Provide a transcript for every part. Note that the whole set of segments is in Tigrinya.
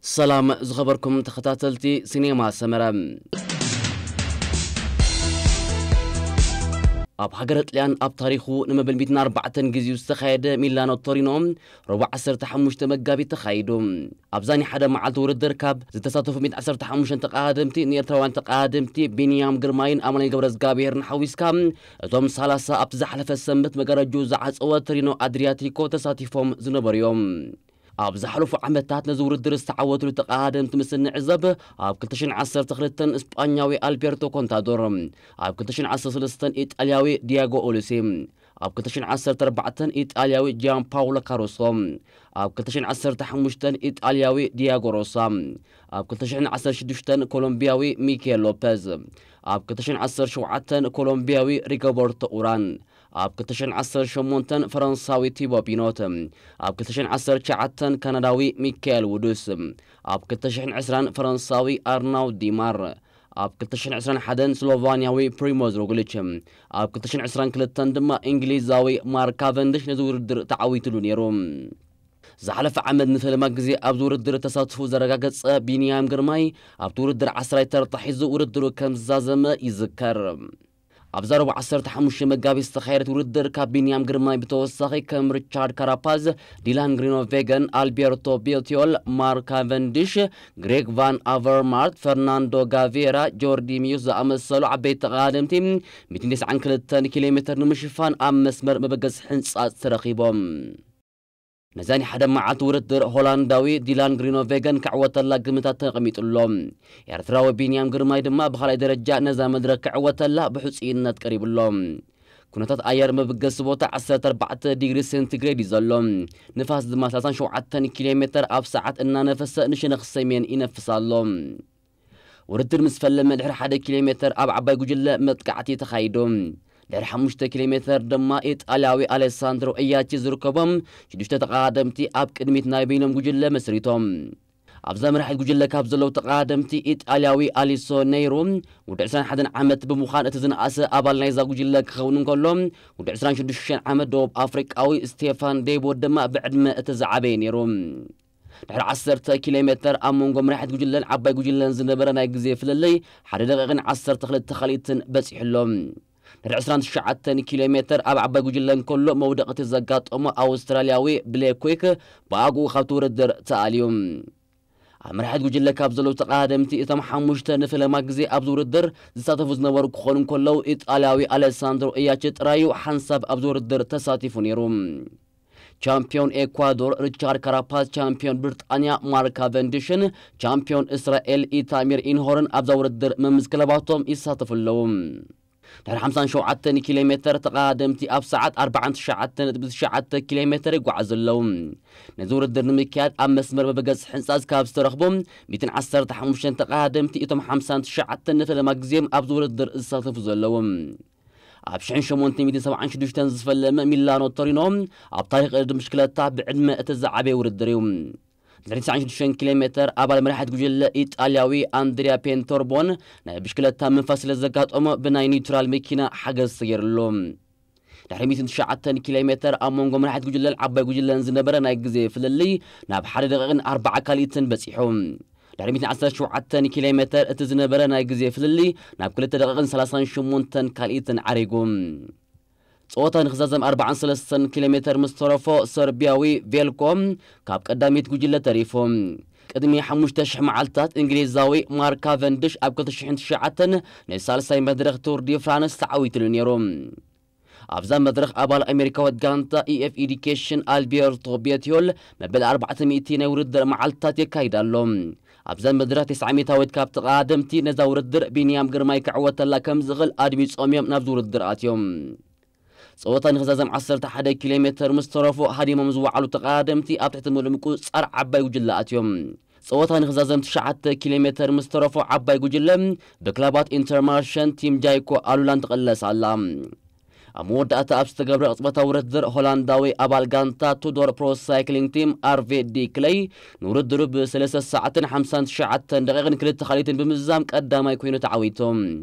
ሰላም ዝኸበርኩም ተኸታተልቲ ሲኔማ ሰመረ። ኣብ ሃገረ ጥልያን ኣብ ታሪኹ ንመበል ሚእትን ኣርባዕተን ግዜኡ ዝተኻየደ ሚላኖ ቶሪኖ ረቡዕ ዓሰርተ ሓሙሽተ መጋቢት ተኻይዱ። ኣብዛ ናይ ሓደ መዓልቲ ውድድር ካብ ዝተሳተፉ ሚእትን ዓሰርተ ሓሙሽተን ተቐዳደምቲ ንኤርትራውያን ተቐዳደምቲ ቢንያም ግርማይን ኣማኑኤል ገብረዝጋብሄርን ሓዊስካ እቶም ሰላሳ ኣብቲ ዝሓለፈ ሰንበት መጋረጅኡ ዝዓጸወ ቶሪኖ ኣድሪያቲኮ ተሳቲፎም ዝነበሩ እዮም። ኣብ ዝሓለፉ ዓመታት ነዚ ውድድር ዝተዓወትሉ ተቐዳደምቲ ምስ እንዕዘብ፣ ኣብ ክልተ ሽሕን ዓሰርተ ክልተን ስጳኛዊ ኣልቤርቶ ኮንታዶር፣ ኣብ ክልተ ሽሕን ዓሰርተ ሰለስተን ኢጣልያዊ ዲያጎ ኦሉሴ፣ ኣብ ክልተ ሽሕን ዓሰርተ ኣርባዕተን ኢጣልያዊ ጂያን ፓውሎ ካሩሶ፣ ኣብ ክልተ ሽሕን ዓሰርተ ሓሙሽተን ኢጣልያዊ ዲያጎ ሮሳ፣ ኣብ ክልተ ሽሕን ዓሰርተ ሽዱሽተን ኮሎምቢያዊ ሚኬል ሎፐዝ፣ ኣብ ክልተ ሽሕን ዓሰርተ ሸውዓተን ኮሎምቢያዊ ሪጎበርቶ ኡራን፣ ኣብ ክልተ ሽሕን ዓሰርተ ሸሞንተን ፈረንሳዊ ቲቦ ፒኖት፣ ኣብ ክልተ ሽሕን ዓሰርተ ትሽዓተን ካናዳዊ ሚካኤል ውዱስ፣ ኣብ ክልተ ሽሕን ዕስራን ፈረንሳዊ ኣርናውድ ዲማር፣ ኣብ ክልተ ሽሕን ዕስራን ሓደን ስሎቫንያዊ ፕሪሞዝ ሮግሊች፣ ኣብ ክልተ ሽሕን ዕስራን ክልተን ድማ እንግሊዛዊ ማርክ ካቨንድሽ ነዚ ውድድር ተዓዊትሉ ነይሩ። ዝሓለፈ ዓመት ንፈለማ ግዜ ኣብዚ ውድድር ተሳትፉ ዘረጋገጸ ቢንያም ግርማይ ኣብቲ ውድድር ዓስራይ ተርታ ሒዙ ውድድሩ ከም ዝዛዘመ ይዝከር። ኣብ ዛረቡ ዓሰርተ ሓሙሽተ መጋቢት ዝተኻየደት ውድድር ካብ ቢንያም ግርማይ ብተወሳኺ ከም ሪቻርድ ካራፓዝ፣ ዲላን ግሪኖቬገን፣ ኣልቤርቶ ቤቲዮል፣ ማርክ ካቨንዲሽ፣ ግሬግ ቫን ኣቨርማርት፣ ፈርናንዶ ጋቬራ፣ ጆርዲ ሚዩስ ዝኣመሰሉ ዓበይቲ ተቐዳደምቲ ሚእትን ተስዓን ክልተን ኪሎ ሜትር ንምሽፋን ኣብ መስመር መበገሲ ሕንጻጽ ተረኺቦም። ነዛ ናይ ሓደ መዓልቲ ውድድር ሆላንዳዊ ዲላን ግሪኖቬገን ክዕወተላ ግምታት ተቐሚጡሎ። ኤርትራዊ ቢንያም ግርማይ ድማ ብኻልኣይ ደረጃ ነዛ መድረክ ክዕወተላ ብሕጹይነት ቀሪቡሎ። ኩነታት ኣየር መበገሲ ቦታ ዓሰርተ ኣርባዕተ ዲግሪ ሴንቲግሬድ እዩ ዘሎ። ንፋስ ድማ ሰላሳን ሸውዓተን ኪሎ ሜትር ኣብ ሰዓት እናነፈሰ ንሸነኽ ሰሜን ይነፍስ ኣሎ። ውድድር ምስ ፈለመ ድሕሪ ሓደ ኪሎ ሜትር ኣብ ዓባይ ጉጅለ መጥቃዕቲ ተኻይዱ። ድሕሪ ሓሙሽተ ኪሎ ሜትር ድማ ኢጣልያዊ ኣሌሳንድሮ እያቺ ዝርከቦም ሽዱሽተ ተቐዳደምቲ ኣብ ቅድሚት ናይ በይኖም ጉጅለ መስሪቶም። ኣብዛ መራሒት ጉጅለ ካብ ዘለዉ ተቐዳደምቲ ኢጣልያዊ ኣሊሶ ነይሩ፣ ወዲ ዕስራን ሓደን ዓመት ብምዃን እቲ ዝነኣሰ ኣባል ናይዛ ጉጅለ ክኸውን እንከሎ፣ ወዲ ዕስራን ሽዱሽተን ዓመት ደቡብ ኣፍሪቃዊ ስቴፋን ዴቦ ድማ ብዕድመ እቲ ዝዓበየ ነይሩ። ድሕሪ ዓሰርተ ኪሎ ሜትር ኣብ መንጎ መራሒት ጉጅለን ዓባይ ጉጅለን ዝነበረ ናይ ግዜ ፍልልይ ሓደ ደቂቕን ዓሰርተ ክልተ ካልኢትን በጺሑ ኣሎ። ድሕሪ ዕስራን ትሽዓተን ኪሎ ሜትር ኣብ ዓባይ ጉጅለ እንከሎ መውደቕቲ ዘጋጠሞ ኣውስትራልያዊ ብሌክ ኩክ ብኣግኡ ካብቲ ውድድር ተኣልዩ። ኣብ መራሒት ጉጅለ ካብ ዘለዉ ተቐዳደምቲ እቶም ሓሙሽተ ንፈለማ ግዜ ኣብዚ ውድድር ዝሳተፉ ዝነበሩ ክኾኑ እንከለዉ፣ ኢጣልያዊ ኣሌሳንድሮ እያቺ ጥራዩ ሓንሳብ ኣብዚ ውድድር ተሳቲፉ ነይሩ። ቻምፒዮን ኤኳዶር ሪቻርድ ካራፓዝ፣ ቻምፒዮን ብሪጣንያ ማርክ ካቨንዲሽን ቻምፒዮን እስራኤል ኢታሚር ኢንሆርን ኣብዛ ውድድር መምዝ ክለባቶም ይሳተፉ ኣለዉ። ድሕሪ ሓምሳን ሸውዓተን ኪሎ ሜትር ተቐዳደምቲ ኣብ ሰዓት ኣርባዓን ትሽዓተን ነጥቢ ትሽዓተ ኪሎ ሜትር ይጓዓዙ ኣለዉ። ነዚ ውድድር ንምክያድ ኣብ መስመር መበገሲ ሕንጻጽ ካብ ዝተረኽቡ ሚእትን ዓሰርተ ሓሙሽተን ተቐዳደምቲ እቶም ሓምሳን ትሽዓተን ንፈለማ ግዜም ኣብዚ ውድድር ዝሳተፉ ዘለዉ። ኣብ ሽሕን ሸሞንተ ሚእትን ሰብዓን ሽዱሽተን ዝፈለመ ሚላኖ ቶሪኖ ኣብ ታሪኽ ቅድድም ብሽክለታ ብዕድመ እቲ ዝዓበየ ውድድር እዩ። ድሕሪ ትስዓን ሽዱሽተን ኪሎ ሜተር ኣባል መራሒት ጉጅለ ኢጣልያዊ ኣንድሪያ ፔንቶርቦን ናይ ብሽክለታ ምንፋስ ስለ ዘጋጠሞ ብናይ ኒውትራል መኪና ሓገዝ ተገይርሉ። ድሕሪ ሚእትን ትሽዓተን ኪሎ ሜተር ኣብ መንጎ መራሒት ጉጅለን ዓባይ ጉጅለን ዝነበረ ናይ ግዜ ፍልልይ ናብ ሓደ ደቂቕን ኣርባዓ ካልኢትን በጺሑ። ድሕሪ ሚእትን ዓሰርተ ሸውዓተን ኪሎ ሜተር እቲ ዝነበረ ናይ ግዜ ፍልልይ ናብ ክልተ ደቂቕን ሰላሳን ሸሞንተን ካልኢትን ዓሪጉ። ጸወታ ንኽዛዘም ኣርባዓን ሰለስተን ኪሎ ሜተር ምስ ተረፎ፣ ሰርቢያዊ ቬልኮ ካብ ቀዳሚት ጉጅለ ተሪፉ። ቅድሚ ሓሙሽተ ሽሕ መዓልታት እንግሊዛዊ ማርክ ካቨንድሽ ኣብ ክልተ ሽሕን ትሽዓተን ናይ ሳልሳይ መድረኽ ቱር ዲ ፍራንስ ተዓዊትሉ ነይሩ። ኣብዛ መድረኽ ኣባል ኣሜሪካዊት ጋንታ ኢኤፍ ኤዱኬሽን ኣልቤርቶ ቤትዮል መበል ኣርባዕተ ሚእቲ ናይ ውድድር መዓልታት የካይድ ኣሎ። ኣብዛ መድረኽ ተስዓ ሚእታዊት ካብ ተቐዳደምቲ ነዛ ውድድር ቢንያም ግርማይ ክዕወተላ ከም ዝኽእል ኣድሚጾም እዮም ናብዚ ውድድር ኣትዮም። ጸወታ ንኽዛዘም ዓሰርተ ሓደ ኪሎ ሜተር ምስ ተረፎ ሃዲሞም ዝወዓሉ ተቐዳደምቲ ኣብ ትሕቲ ምሉእ ምቁጽጻር ዓባይ ጉጅለ ኣትዮም። ጸወታ ንኽዛዘም ትሽዓተ ኪሎ ሜተር ምስ ተረፎ ዓባይ ጉጅለ ብክለባት ኢንተርማርሸን ቲም ጃይኮ ኣሉላን ትቕለስ ኣላ። ኣብ መወዳእታ ኣብ ዝተገብረ ቅጽበታዊ ውድድር ሆላንዳዊ ኣባል ጋንታ ቱዶር ፕሮ ሳይክሊንግ ቲም ኣርቬ ዲ ክለይ ንውድድሩ ብሰለስተ ሰዓትን ሓምሳን ትሽዓተን ደቂቕን ክልተ ካልኢትን ብምዝዛም ቀዳማይ ኮይኑ ተዓዊቱ።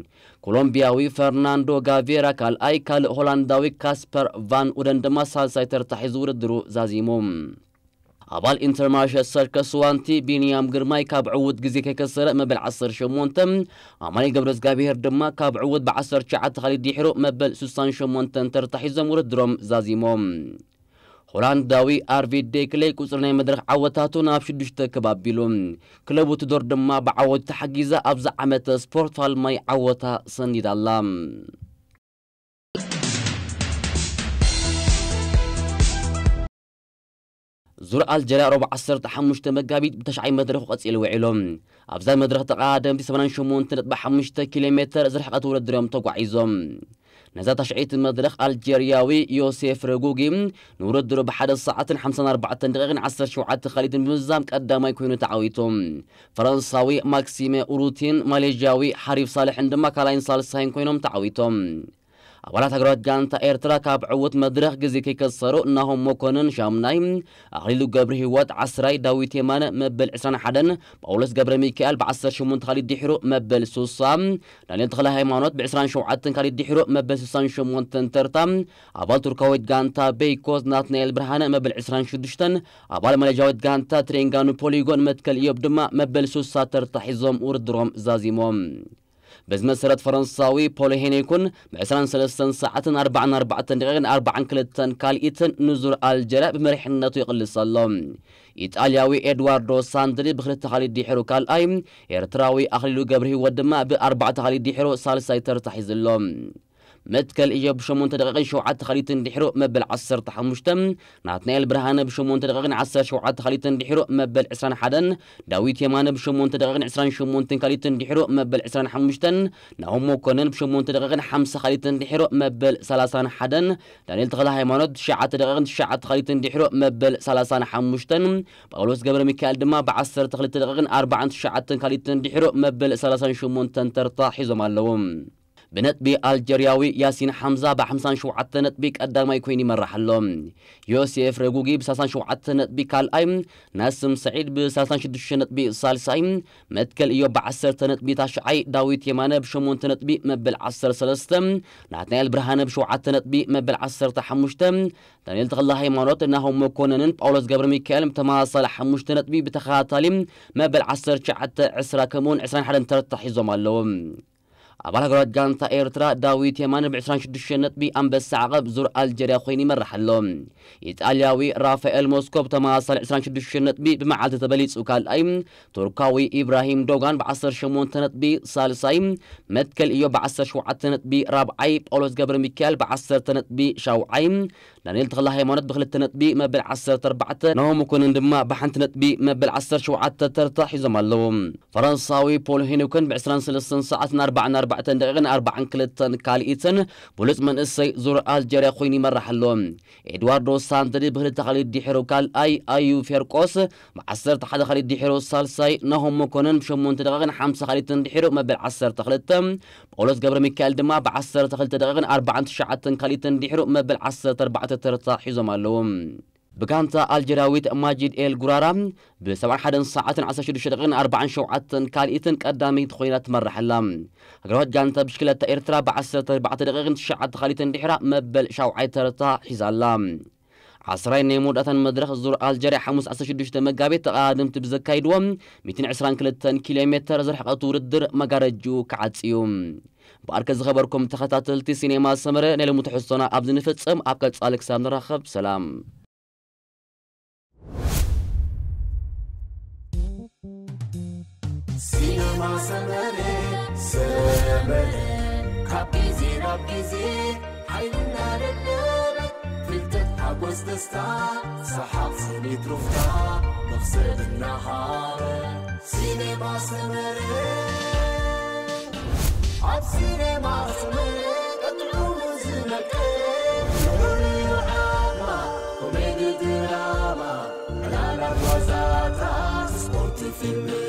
ኮሎምቢያዊ ፈርናንዶ ጋቬራ ካልኣይ፣ ካልእ ሆላንዳዊ ካስፐር ቫን ኡደን ድማ ሳልሳይ ተርታ ሒዙ ውድድሩ ዛዚሙ። ኣባል ኢንተር ማንቸስተር ከስዋንቲ ቢንያም ግርማይ ካብ ዕውት ግዜ ከይከሰረ መበል ዓሰርተ ሸሞንተ፣ ኣማኑኤል ገብረ እግዚኣብሔር ድማ ካብ ዕውት ብ ዓሰርተ ትሽዓተ ተኻሊት ድሒሩ መበል ሱሳን ሸሞንተን ተርታ ሒዞም ውድድሮም ዛዚሞም። ሆላንዳዊ ኣርቪድ ዴክሌ ቁጽሪ ናይ መድረኽ ዓወታቱ ናብ ሽዱሽተ ክብ ኣቢሉ። ክለቡ ቱዶር ድማ ብዓወቱ ተሓጊዛ ኣብዛ ዓመተ ስፖርት ፋልማይ ዓወታ ሰኒዳ ኣላ። ዙር ኣልጀርያ ረቡዕ ዓሰርተ ሓሙሽተ መጋቢት ብተሽዓይ መድረኹ ቀጺሉ ውዒሉ። ኣብዛ መድረኽ ተቐዳደምቲ ሰማንያን ሸሞንተ ነጥቢ ሓሙሽተ ኪሎ ሜተር ዝርሕቐት ውድድር እዮም ተጓዒዞም። ነዛ ታሽዐይቲ መድረኽ ኣልጀርያዊ ዮሴፍ ረጉጊ ንውድድሩ ብሓደ ሰዓትን ሓምሳን ኣርባዕተን ደቂቕን ዓሰርተ ሸውዓተ ካሊትን ብምዝዛም ቀዳማይ ኮይኑ ተዓዊቱ። ፈረንሳዊ ማክሲመ ኡሩቲን ማሌዥያዊ ሓሪፍ ሳልሕን ድማ ካልኣይን ሳልሳይን ኮይኖም ተዓዊቶም። ኣባላት ሃገራዊት ጋንታ ኤርትራ ካብ ዕውት መድረኽ ግዜ ከይከሰሩ ናሆም መኮንን ሻምናይ፣ ኣኽሊሉ ገብረ ህይወት ዓስራይ፣ ዳዊት የማነ መበል ዕስራን ሓደን፣ ጳውሎስ ገብረ ሚካኤል ብ ዓሰርተ ሸሞንተ ካሊት ድሒሩ መበል ሱሳ፣ ዳንኤል ተኽለ ሃይማኖት ብ ዕስራን ሸውዓተን ካሊት ድሒሩ መበል ሱሳን ሸሞንተን ተርታ፣ ኣባል ቱርካዊት ጋንታ ቤይኮስ ናትናኤል ብርሃነ መበል ዕስራን ሽዱሽተን፣ ኣባል ማሌዥያዊት ጋንታ ትሬንጋኑ ፖሊጎን መትከል ኢዮብ ድማ መበል ሱሳ ተርታ ሒዞም ውድድሮም ዛዚሞም። በዚ መሰረት ፈረንሳዊ ፖሎ ሄኔኩን ብ ዕስራን ሰለስተን ሰዓትን ኣርባዓን ኣርባዕተን ደቂቕን ኣርባዓን ክልተን ካልኢትን ንዙር ኣልጀርያ ብመሪሕነቱ ይቕልስ ኣሎ። ኢጣልያዊ ኤድዋርዶ ሳንድሪ ብክልተ ካሊት ድሒሩ ካልኣይ፣ ኤርትራዊ ኣኽሊሉ ገብረ ህይወት ድማ ብኣርባዕተ ካሊት ድሒሩ ሳልሳይ ተርታ ሒዙ ኣሎ። መትከል ኢዮብ ብሸሞንተ ደቂቕን ሸውዓተ ካሊትን ድሒሩ መበል ዓሰርተ ሓሙሽተ፣ ናትናኤል ብርሃነ ብሸሞንተ ደቂቕን ዓሰርተ ሸውዓተ ካሊትን ድሒሩ መበል ዕስራን ሓደን፣ ዳዊት የማነ ብሸሞንተ ደቂቕን ዕስራን ሸሞንተን ካሊትን ድሒሩ መበል ዕስራን ሓሙሽተን፣ ናሆም መኮንን ብሸሞንተ ደቂቕን ሓምሳ ካሊትን ድሒሩ መበል ሰላሳን ሓደን፣ ዳንኤል ተኽለ ሃይማኖት ትሽዓተ ደቂቕን ትሽዓተ ካሊትን ድሒሩ መበል ሰላሳን ሓሙሽተን፣ ጳውሎስ ገብረ ሚካኤል ድማ ብ ዓሰርተ ክልተ ደቂቕን ኣርባዓን ትሽዓተን ካሊትን ድሒሩ መበል ሰላሳን ሸሞንተን ተርታ ሒዞም ኣለዉ። ብነጥቢ ኣልጀርያዊ ያሲን ሓምዛ ብ ሓምሳን ሸውዓተ ነጥቢ ቀዳማይ ኮይኑ ይመራሕ ኣሎ። ዮሴፍ ረጉጊ ብ ሰላሳን ሸውዓተ ነጥቢ ካልኣይ፣ ናስም ሰዒድ ብ ሰላሳን ሽዱሽተ ነጥቢ ሳልሳይ፣ መትከል ኢዮብ ብ ዓሰርተ ነጥቢ ታሽዓይ፣ ዳዊት የማነ ብ ሸሞንተ ነጥቢ መበል ዓሰርተ ሰለስተ፣ ናትናኤል ብርሃነ ብ ሸውዓተ ነጥቢ መበል ዓሰርተ ሓሙሽተ፣ ዳንኤል ተኽለ ሃይማኖት፣ ናሆም መኮነንን ጳውሎስ ገብረ ሚካኤልን ብተመሳሳሊ ሓሙሽተ ነጥቢ ብተኸታታሊ መበል ዓሰርተ ትሽዓተ፣ ዕስራ ከምኡውን ዕስራን ሓደን ተርታ ሒዞም ኣለዉ። ኣባል ሃገራዊት ጋንታ ኤርትራ ዳዊት የማነ ብ ዕስራን ሽዱሽተ ነጥቢ ኣንበሳ ዓቐብ ዙር ኣልጀርያ ኮይኑ ይመርሕ ኣሎ። ኢጣልያዊ ራፋኤል ሞስኮ ብተመሳሳሊ ዕስራን ሽዱሽተ ነጥቢ ብመዓልቲ ተበሊጹ ካልኣይ፣ ቱርካዊ ኢብራሂም ዶጋን ብ ዓሰርተ ሸሞንተ ነጥቢ ሳልሳይ፣ መትከል ኢዮብ ብ ዓሰርተ ሸውዓተ ነጥቢ ራብዓይ፣ ጳውሎስ ገብረ ሚካኤል ብ ዓሰርተ ነጥቢ ሻውዓይ፣ ዳንኤል ተኽለ ሃይማኖት ብክልተ ነጥቢ መበል ዓሰርተ ኣርባዕተ፣ ናሆም መኮንን ድማ ብሓንቲ ነጥቢ መበል ዓሰርተ ሸውዓተ ተርታ ሒዞም ኣለዉ። ፈረንሳዊ ፖል ሄኒኩን ብ ዕስራን ሰለስተን ሰዓትን ኣርባዓን ኣርባዕተን ደቂቕን ኣርባዓን ክልተን ካልኢትን ብሉጽ መንእሰይ ዙር ኣልጀርያ ኮይኑ ይመርሕ ኣሎ። ኤድዋርዶ ሳንድሪ ብክልተ ካልኢት ድሒሩ ካልኣይ፣ ኣዩ ፌርቆስ ብ ዓሰርተ ሓደ ካልኢት ድሒሩ ሳልሳይ፣ ናሆም መኮንን ብ ሸሞንተ ደቂቕን ሓምሳ ካልኢትን ድሒሩ መበል ዓሰርተ ክልተ፣ ጳውሎስ ገብረ ሚካኤል ድማ ብ ዓሰርተ ክልተ ደቂቕን ኣርባዓን ትሽዓተን ካልኢትን ድሒሩ መበል ዓሰርተ ኣርባዕተ ተርታ ሒዞም ኣለዉ። ብጋንታ ኣልጀርያዊት ማጂድ ኤል ጉራራ ብ ሰብዓን ሓደን ሰዓትን ዓሰርተ ሽዱሽተ ደቂቕን ኣርባዓን ሸውዓተን ካልኢትን ቀዳመይቲ ኮይና ትመርሕ ኣላ። ሃገራዊት ጋንታ ብሽክለታ ኤርትራ ብ ዓሰርተ ኣርባዕተ ደቂቕን ትሽዓተ ካልኢትን ድሒራ መበል ሻውዓይ ተርታ ሒዛ ኣላ። ዓስራይ ናይ መወዳእታን መድረኽ ዙር ኣልጀርያ ሓሙስ ዓሰርተ ሽዱሽተ መጋቢት ተቐዳደምቲ ብዘካይድዎ ሚእትን ዕስራን ክልተን ኪሎ ሜተር ዝርሕቐት ውድድር መጋረጅኡ ክዓጽ እዩ። ብኣርከ ዝኸበርኩም ተኸታተልቲ ሲኔማ ሰመረ፣ ናይ ሎሚ ትሕዝቶና ኣብዚ ንፍጽም። ኣብ ቀጻሊ ክሳብ ንራኸብ፣ ሰላም። ሲነማ ሰመረ፣ ሰመረ፣ ካብ ግዜ ናብ ግዜ ሓይልና ደደበ፣ ፍልጠት፣ ሓጎስ፣ ደስታ፣ ሰሓቕ፣ ስኒት፣ ሩፍታ፣ መኽሰብ እናሃበ። ሲነማ ሰመረ፣ ኣብ ሲነማ ሰመረ፣ ቀጥዑ ዝመቀ፣ ንዑ ዓማ፣ ኮሜዲ፣ ድራማ፣ ዕላላት፣ ዋዛታት፣ ስፖርት፣ ፊልም፣